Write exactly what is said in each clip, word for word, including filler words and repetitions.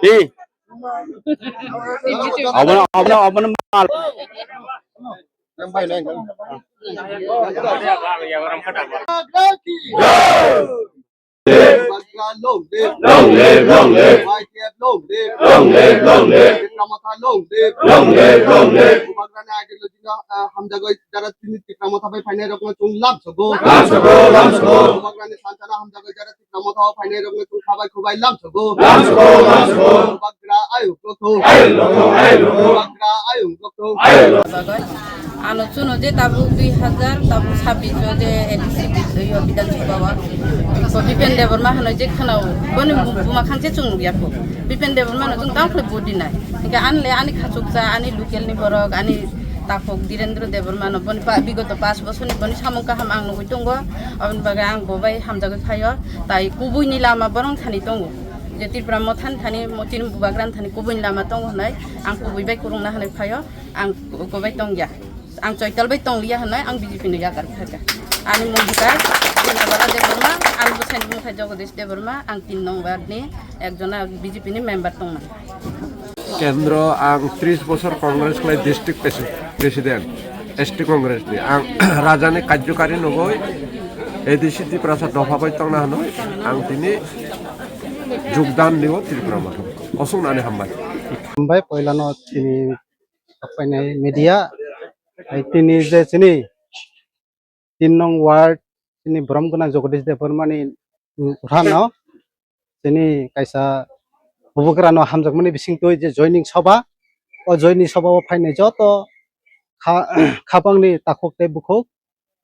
Di. Abang, abang, abang mal. Bubagra long live. Long live, long live. Y T F long live. Long live, long live. Tipra Motha long live. Long live, long live. Bubagrani ideology no, ah, hamjagwi jara tini Tipra Motha bai phainai rokno chwng lamsogo. Lamsogo, lamsogo. Bubagrani sansano hamjagwi jara Tipra Motha o phainai rokno chwng khabai khubai lamsogo. Lamsogo, lamsogo. Bubagra ayuk rokthung. Ayuk rokthung, ayuk rokthung. Bubagra ayuk rokthung. Ayuk rokthung. Ano chuno je tabuk dui hazar tabuk sabbish o je A D C bi-, yo Bidhan Sabha o. Ko Bipen Debbarma hwnwi je khwnao, boni bu-, buma khang se chwng nukya kho. Bipen Debbarma no chwng tamo khlai vote dinai. Hinkhe ani le ani khachuksa, ani local ni borok, ani takhuk Dhirendra Debbarma no boni pa-, bigoto pash bosorni boni samung kaham ang nugwi tongo. Aboni bagwi ang bo bai hamjagwi phaio. Tai kubui ni lama borong thani tongo. Je Tipra Motha ni thani, mo-, chini Bubagra ni thani kubui ni lama tongo hwnwi ang kubui bai kwrwngna hwnwi phaio. Ang ko-, kobai tongya. Ang choital bai tongliya hwnwi ang B J P no yakarwi kha kha. Ani mung bwkhai Dina Bala Debbarma, ani bwsaini mung khai Jagadish Debbarma, ang tin nong ward ni ekjona B J P ni member tongmani. Kendro ang tris bosor Congress khlai district presi-, president, S T Congress ni. Ang rajani karjokari nugwi A D C Tiprasa dopha bai tongna hwnwi ang tini jogdan liyo Tipra Motha. Osuk nani hambai. Hambai poilano tini Painai media, hai tini je chini tin nong ward, chini borom gwnang Jagadish Debbarma ni, mm, uthano, chini kaisa Bubagra no hamjakmani bisingtwi je joining sabha, o joining sabha o phainai joto kha-, khapang ni takhuk tei bukhuk,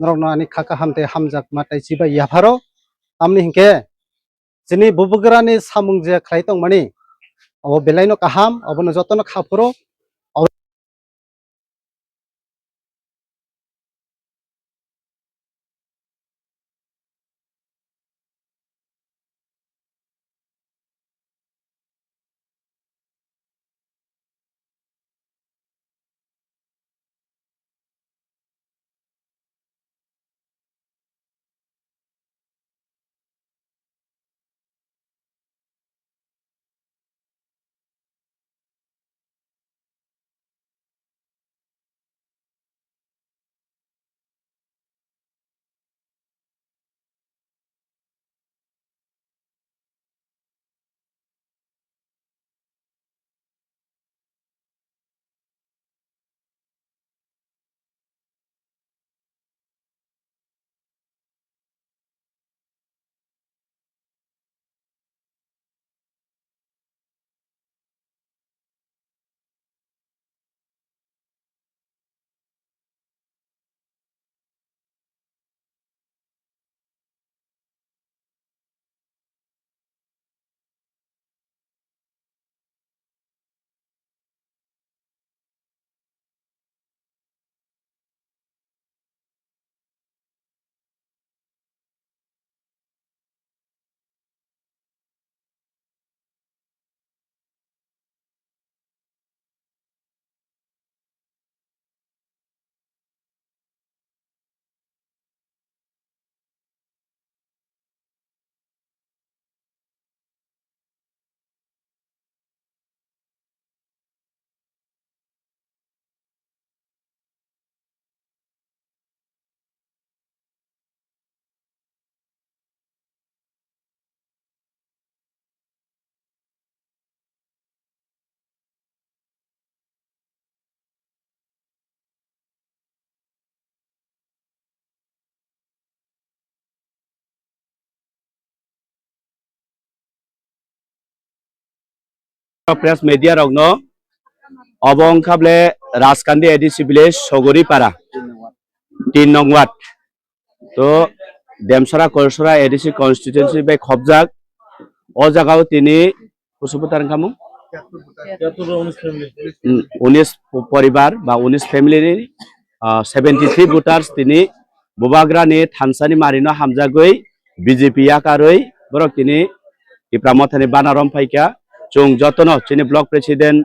norok no ani kha kaham tei hamjakma tei chibai yapharo, tamni hinkhe chini Bubagra ni samung je khlai tongmani, abo belai no kaham, abono jotono kha phuru. Press media rokno obo wngkha bole Rajkandi A D C village Sogoripara tin nong ward. To Demsara Korsora A D C constituency bai khobjak. O jagao tini kusu butar wngkha mung? Mm, unis poribar ba unis family ni, ah, seventy three voters tini Bubagra ni thansani mari no hamjagwi B J P yakarwi borok tini Tipra Motha ni bana rom phaikha. Chwng jotono chini block president,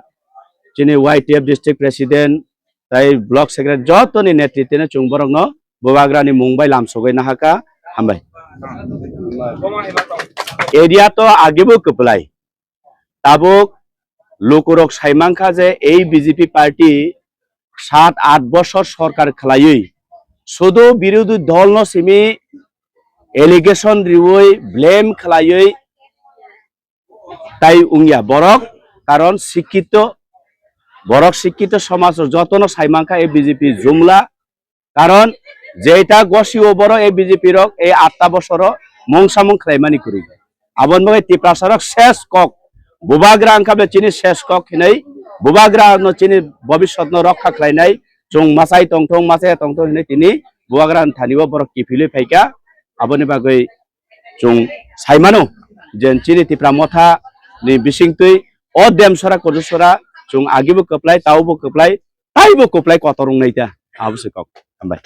chini Y T F district president, tai block secretary jotoni netritwno chwng borokno Bubagrani mung bai lamsogwi nahakha. Hambai. Area to agibo kwplai. Tabuk lukurok saimankha je ei B J P party sat aath bosor sorkar khwlaiwi sudu birodhi dolno simi allegation riwi blame khwlaiwi tai wngya borok, karon sikkito, borok sikkito somaj jotono saimankha ei B J P jumla, karon jeta gosio borok ei B J P rok ei atta bosoro mungsa mung khlaimani kwrwi. Aboni bagwi Tiprasa rok ses kok, Bubagra wngkha ble chini ses kok hinwi, Bubagra no chini bobiswt no rokha khlainai, chwng machai tongthong, machai tongthong hinwi tini Bubagra ni thani o borok kiphilwi phaikha. Aboni bagwi chwng saimano je chini Tipra Motha ni bisingtwi o Demsora Kojusora chwng agibo kwplai, taobo kwplai, taibo kwplai kotor wngnai ta. Abo se kok. Hambai.